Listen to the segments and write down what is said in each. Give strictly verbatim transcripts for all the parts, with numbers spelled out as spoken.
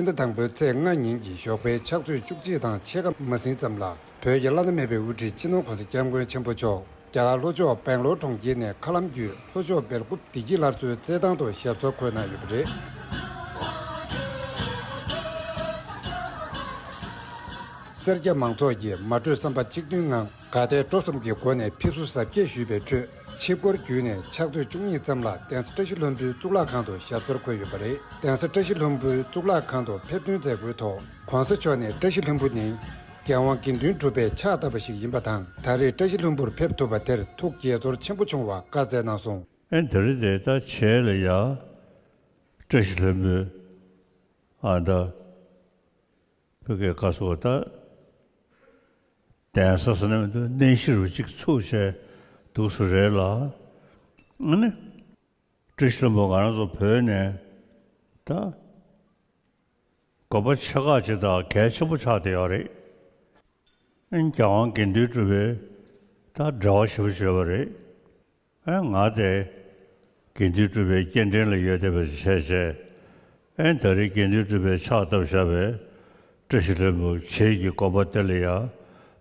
ཕྱི་ཟླ་དང་པོའི་ཚེས་ལྔ་ཉིན་གྱི་ཞོགས་པའི་ཕྱག་ཚོད་བཅུ་གཅིག་དང་ཕྱེད་ཀ་མ་ཟིན་ཙམ་ལ། བོད་ཀྱི་བླ་ན་མེད་པའི་དབུ་ཁྲིད་སྤྱི་ནོར་༧གོང་ས་༧སྐྱབས་མགོན་ཆེན་པོ་མཆོག་རྒྱ་གར་ལྷོ་ཕྱོགས་སྦེང་ལོར་གྲོང་ཁྱེར་ནས་མཁའ་ལམ་བརྒྱུད་ལྷོ་ཕྱོགས་སྦེལ་ཀོབ་བདེ་སྐྱིད་སླར་གསོའི་རྩེད་ཐང་དུ་ཞབས་སོར་འཁོད་གནང་ཡོད་པ་རེད། སེར་སྐྱ་མང་ཚོགས་ཀྱིས་མ་གྲོས་བསམ་པ་གཅིག་མཐུན་ངང་དགའ་དད་སྤྲོ་གསུམ་གྱི་སྒོ་ནས་ཕེབས་བསུ་གཟབ་རྒྱས་ཞུས་པའི་ཁྲོད། ཆིབས་འཁོར་བརྒྱུད་ནས་ཕྱག་ཚོད་བཅུ་གཉིས་ཙམ་ལ་གདན་ས་བཀྲ་ཤིས་ལྷུན་པོའི་གཙུག་ལག་ཁང་དུ་ཞབས་སོར་འཁོད་ཡོད་པ་རེད། གདན་ས་བཀྲ་ཤིས་ལྷུན་པོའི་གཙུག་ལག་ཁང་དུ་ཕེབས་ཐོན་མཛད་སྒོའི་ཐོག་༧གོང་ས་མཆོག་ནས་བཀྲ་ཤིས་ལྷུན་པོ་ནི་རྒྱལ་དབང་དགེ་འདུན་གྲུབ་པས་ཕྱག་བཏབ་པ་ཞིག་ཡིན་པ་དང་། ད་རེས་བཀྲ་ཤིས་ལྷུན་པོར་ཕེབས་ཐུབ་པ་དེར་ཐུགས་དགྱེས་ཚོར་ཆེན་པོ་བྱུང་བ་བཀའ་སྩལ་གནང་སོང་། ཨེ་འདི་རེད་དེ། ད་བྱས་ལ་ཡ་བཀྲ་ཤིས་ལྷུན་པོའི་ཨ་ད་བོད་སྐད་བཀའ་ཟུར་ད་གདན་ས་ཟེར་ན་མི་འདུག་གནས་གཞི་རུ་གཅིག་ཚུགས་བྱས་འདུག་སུ་རེད་ལ། ཨ་ནི་བཀྲ་ཤིས་ལྷུན་པོ་ང་རང་ཚོ་བོད་ནས་ད་དགོན་པ་ཆེ་ཁག་ཅིག་དང་གལ་ཆེན་པོ་ཆགས་བསྡད་ཡོད་རེད། ཨ་ནི་རྒྱལ་དབང་དགེ་འདུན་གྲུབ་པའི་ད་འབྲེལ་བ་ཞེ་པོ་ཅིག་ཡོད་པ་རེད། ཨ་ང་དེ་དགེ་འདུན་གྲུབ་པའི་སྐྱེ་ཕྲེང་ལ་ཡོད་བསྡད་པ་ཞིག་བྱས་བྱས། ཨ་ནི་ད་རེས་དགེ་འདུན་གྲུབ་པས་ཕྱག་བཏབ་བཞག་པའི་བཀྲ་ཤིས་ལྷུན་པོ་བྱེས་ཀྱི་དགོན་པ་དེ་ལ་ཡང་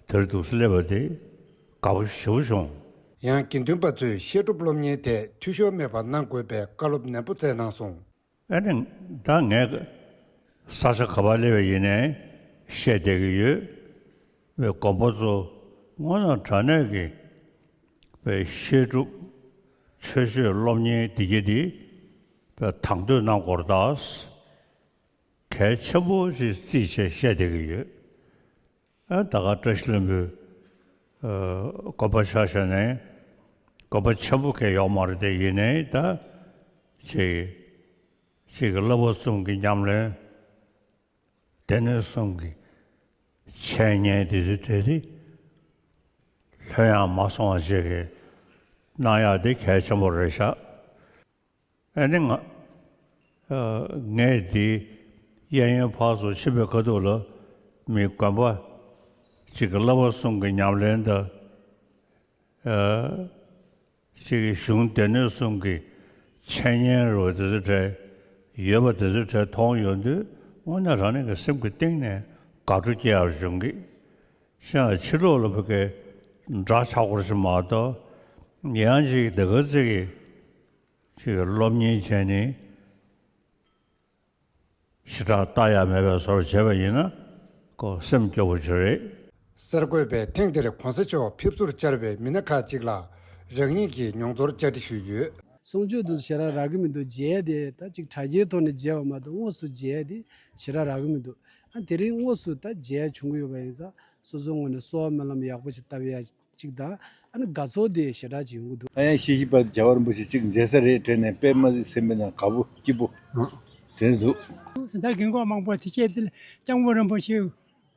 དེར་འདུག་སེ་སླེབས་པ་དེ་དགའ་པོ་ཞེ་པོ་བྱུང་། ཡང་དགེ་འདུན་པ་ཚོས་བཤད་སྒྲུབ་སློབ་གཉེར་ཐད་འཐུས་ཤོར་མེད་པ་གནང་དགོས་པའི་བཀའ་སློབ་ནན་པོ་སྩལ་གནང་སོང་། ཨ་ནི་ད་ངས་ས་ཆ་ག་པར་སླེབས་པ་ཡིན་ནའི་བཤད་བསྡད་ཀྱི་ཡོད། བའི་དགོན་པ་ཚོ་དངོས་གནས་དྲང་གནས་ཀྱི་བའི་བཤད་སྒྲུབ་ཆོས་སྤྱོད་སློབ་གཉེར་འདི་གྱད་འདི་བའི་དང་དོད་གནང་དགོས་རེད་ད། གལ་ཆེན་པོ་ཞིག་བརྩིས་བྱས་བཤད་བསྡད་ཀྱི་ཡོད། ཨ་ད་ག་བཀྲ་ཤིས་ལྷུན་པོའི་ཨ་དགོན་པ་ཆ་བཞག་ནས་དགོན་པ་ཆེན་པོ་གང་ཡོད་མ་རེད་དེ། ཡིན་ནའི་ད་ཅིག་ཅིག་གི་བསླབ་པ་གསུམ་གྱི་ཉམས་ལེན། སྡེ་སྣོད་གསུམ་གྱི་འཆད་ཉན་དེ་ཚོའི་གྲས་དེ་ལྷོད་ཡངས་མ་སོང་བ་བྱེད་ཀྱི་གནང་ཡག་དེ་གལ་ཆེན་པོ་རེད་ཤག་ཨ་ནི་ང་ཨ་ངས་དེ་གཡས་གཡོན་ཕར་ཚུར་ཕྱིན་པའི་ཁ་ཐུག་ལ་མི་དགོན་པ་གཅིག་གི་བསླབ་པ་གསུམ་གྱི་ཉམས་ལེན་དང་ཨ། གཅིག་གི་གཞུང་སྡེ་སྣོད་གསུམ་གྱི་འཆད་ཉན་རུ་དེ་ཚོ་གྲས་ཡོད་པ་དེ་ཚོ་གྲས་མཐོང་ཡོང་དུས་དངོས་གནས་རང་ཉིད་ཀྱི་སེམས་ཀྱི་གཏིང་ནས་དགའ་སྤྲོ་སྐྱེ་ཡག་བྱུང་གི། ཤ་ཕྱི་ལོགས་ལ་བུ་གའི་འདྲ་ཆགས་སྐོར་ཞིག་མ་གཏོགས་ཡང་ཅིག་དེ་ག་ཚིག་གི་ཅིག་སློབ་གཉེར་བྱས་ནས། ཞེ་དྲག་ལྟ་ཡ་མེད་པའི་བཟོ་འདྲ་བྱས་པ་ཡིན་ན་ཁོ་སེམས་སྐྱོ་པོ་ཅིག་རེད། གསར་འགོད་པས་ཐེངས་འདིར་གོང་ས་མཆོག་ཕེབས་བསུར་བཅར་བའི་མི་སྣ་ཁག་ཅིག་ལ་རང་ཉིད་ཀྱི་མྱོང་ཚོར་བཅར་འདྲི་ཞུས་ཡོད། གསུང་ཆོས་འདུག་ཞེ་དྲག་རག་གི་མི་འདུག་མཇལ་དེ་ད་ཅིག་དྲ་རྒྱའི་ཐོག་ནས་མཇལ་བ་མ་གཏོགས་དངོས་སུ་མཇལ་དེ་ཞེ་དྲག་རག་གི་མི་འདུག་ཨ་དེ་རིང་དངོས་སུ་ད་མཇལ་བྱུང་གི་ཡོད་པ་ཡིན་ཙང་སོ་སོའི་ངོས་ནས་གསོལ་བ་སྨོན་ལམ་ཡག་པོ་ཞིག་བཏབ་ཡ། གཅིག་དང་། ཨ་ནི་དགའ་ཚོར་དེ་ཞེ་དྲག་ཅིག་ཡོང་གི་འདུག་ད་ཡང་ཤེས་བཞིན་པ་རྒྱལ་བ་རིན་པོ་ཆེ་གཅིག་མཇལ་ས་རེད་དྲན་ནས་དཔེ་མ་སྲིད་སེམས་པའི་ནང་དགའ་པོ་སྐྱིད་པོ་དྲན་འདུག་ད་རྒན་གོག་མང་པོ་དེ་སྐྱེས་དེ་ལ་སྐྱབས་མགོན་རིན་པོ་ཆེ་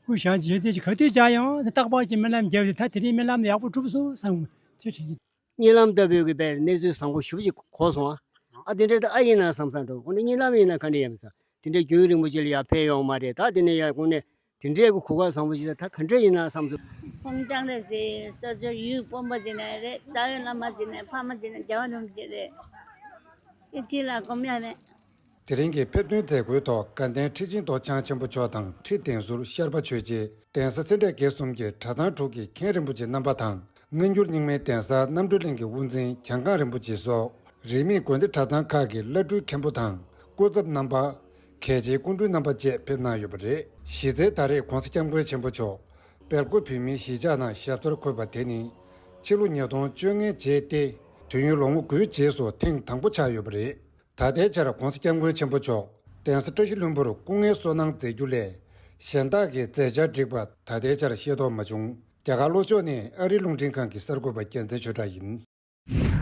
སྐུ་ཞབས་ཀྱི་ཞལ་རྩེ་ཅིག་ག་དུས་བཅར་ཡང་རྟག་པར་གྱི་སྨོན་ལམ་རྒྱབ་དེ་ད་དེ་རིང་སྨོན་ལམ་ཡག་པོ་གྲུབ་སོང་བསམ་གྱི་དྲན་གྱི། གཉིད་ལམ་ལྟ་བུའི་གི་པའི་གནས་ཚུལ་བཟང་པོ་ཞེ་པོ་ཅིག་གོ་སོང་ཨ། ཨ་དེ་འདྲའི་ད་ཨ་ཡིན་ན་བསམ་བསམ་འགྲོ་ཁོང་ནི་གཉིད་ལམ་ཡིན་ན་ག་འདྲ་ཡིན་ས་དེ་འདྲའི་རྒྱུན་རིང་པོ་ཅིག་ལ་ཡར་ཕེབས་ཡོང་མ་རེད། ད་དེ་ནས་ཡར་ཁོང་ནས། དེ་འདྲའི་གི་གོ་སྐབས་བཟང་པོ་ཞིག་ད་ག་འདྲ་ཡིན་ན་བསམ་སོང་། ཁོང་ཅང་རེད་ཟེར་སོ་སོའི་ཡུལ་དཔོན་པོ་ཅིག་ནས་རེད། རྩ་བའི་བླ་མ་ཅིག་ནས་ཕ་མ་ཅིག་ནས་རྒྱལ་བ་རིན་པོ་ཆེ་རེད། ཨེ་ཁྲི་ལ་སྒོམ་ཡ་མེད། དེ་རིང་གི་ཕེབས་ཐོན་མཛད་སྒོའི་ཐོག་དགའ་ལྡན་ཁྲི་ཆེན་རྡོ་རྗེ་འཆང་ཆེན་པོ་མཆོག་དང་ཁྲི་གདན་ཟུར་ཤར་པ་ཆོས་རྗེ། གདན་ས་སེ་འབྲས་དགེ་གསུམ་གྱི་གྲྭ་ཚང་དྲུག་གི་མཁན་རིན་པོ་ཆེ་རྣམ་པ་དང་། སྔ་འགྱུར་རྙིང་མའི་གདན་ས་རྣམ་གྲོལ་གླིང་གི་དབུ་འཛིན་གྱང་ཁང་རིན་པོ་ཆེ་སོགས་རིས་མེད་དགོན་སྡེ་གྲྭ་ཚང་ཁག་གི་བླ་སྤྲུལ་མཁན་པོ་དང་སྐུ་ཚབ་རྣམ་པ། གལ་ཆེའི་སྐུ་མགྲོན་རྣམ་པ་བཅས་ཕེབས་གནང་ཡོད་པ་རེད། གཞི་རྩའི་ད་རེས་༧གོང་ས་༧སྐྱབས་མགོན་ཆེན་པོ་མཆོག་སྦེལ་ཀོབ་བོད་མིའི་གཞིས་ཆགས་ནང་ཞབས་སོར་འཁོད་པ་དེ་ནི་ཕྱི་ལོ་ཉིས་སྟོང་བཅོ་ལྔ་རྗེས་ཏེ་དུས་ཡུན་ལོ་ངོ་དགུའི་རྗེས་སུ་ཐེངས་དང་པོ་ཆགས་ཡོད་པ་རེད། ད་ལྟའི་ཆར་༧གོང་ས་༧སྐྱབས་མགོན་ཆེན་པོ་མཆོག་གདན་ས་བཀྲ་ཤིས་ལྷུན་པོར་སྐུ་ངལ་གསོ་གནང་མཛད་རྒྱུ་ལས་གཞན་དག་གི་མཛད་འཆར་བསྒྲིགས་པ་ད་ལྟའི་ཆར་ཤེས་རྟོགས་མ་བྱུང་། རྒྱ་གར་ལྷོ་ཕྱོགས་ནས་ཨ་རིའི་རླུང་འཕྲིན་ཁང་གི་གསར་འགོད་པ་རྒྱལ་མཚན་ཆོས་གྲགས་ཡིན།